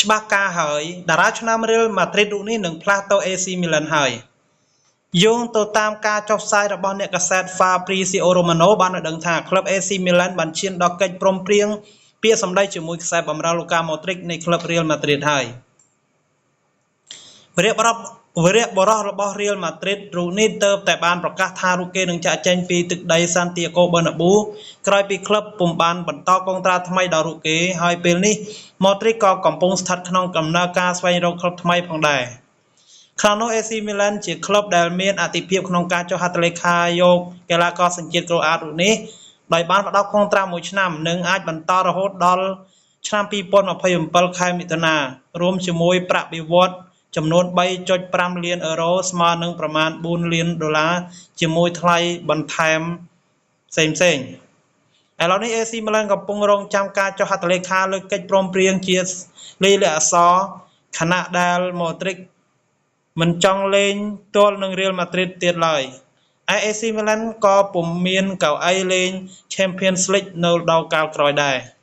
ច្បាស់ការហើយ តារាឆ្នើមរៀលម៉ាឌ្រីតរូបនេះនឹងផ្លាស់ទៅ AC Milan ហើយ។ យោងទៅតាមការចុះផ្សាយរបស់អ្នកកាសែត Fabrizio Romano បានឲ្យដឹងថា ក្លឹប AC Milan បានឈានដល់កិច្ចព្រមព្រៀងពាក្យសម្ដីជាមួយខ្សែបម្រើ Luka Modric នៃក្លឹប Real Madrid ហើយ។ វីរបុរសវីរបុរសរបស់ Real Madrid រូបនេះទើបតែបានប្រកាសថារូបគេនឹងចាកចេញពីទឹកដី Santiago Bernabeu ក្រោយពីក្លឹបពុំបានបន្តកុងត្រាថ្មីដល់រូបគេ ហើយពេលនេះ Modric ក៏កំពុងស្ថិតក្នុងដំណើរការស្វែងរកក្លឹបថ្មីផងដែរ។ ក្នុងនោះ AC Milan ជាក្លឹបដែលមានអាទិភាពក្នុងការចុះហត្ថលេខាយកកីឡាករសញ្ជាតិក្រូអាតរូបនេះ ដោយបានផ្ដល់កុងត្រាមួយឆ្នាំ និងអាចបន្តរហូតដល់ឆ្នាំ2027ខែមិថុនា រួមជាមួយប្រាក់បៀវត្សចំនួន3.5លានអឺរ៉ូស្មើនឹងប្រមាណ4លានដុល្លារជាមួយថ្លៃបន្ថែមផ្សេងៗឥឡូវនេះ AC Milan កំពុងរង់ចាំការចុះហត្ថលេខាលើកិច្ចព្រមព្រៀងជាលាយលក្ខណ៍អក្សរខណៈដែល Modric មិនចង់លេងទល់នឹង Real Madrid ទៀតឡើយឯ AC Milan ក៏ពុំមានកៅអីលេង Champions League នៅរដូវកាលក្រោយដែរ។